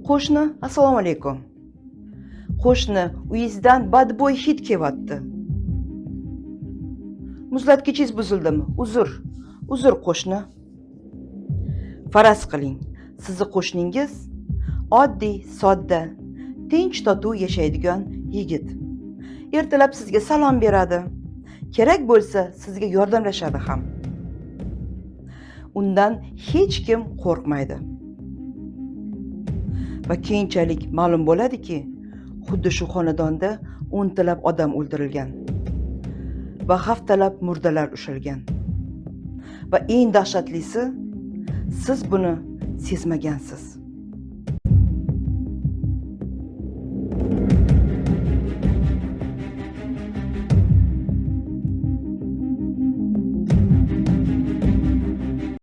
Qo'shni, assalomu alaykum. Qo'shni, uyingizdan badbo'y hid kelyapti. Muzlatkichingiz buzildimi? Uzr, uzr, qo'shni. Faraz qiling, sizni qo'shningiz oddiy, sodda, tinch totuv yashaydigan yigit. Ertalab sizga salom beradi, kerak bo'lsa, sizga yordamlashadi ham. Undan hech kim qo'rqmaydi. Va keyinchalik ma'lum bo'ladiki, xuddi shu xonadonda o'ntalab odam o'ldirilgan va haftalab murdalar ushalgan. Va eng dahshatlisi, siz buni sezmagansiz.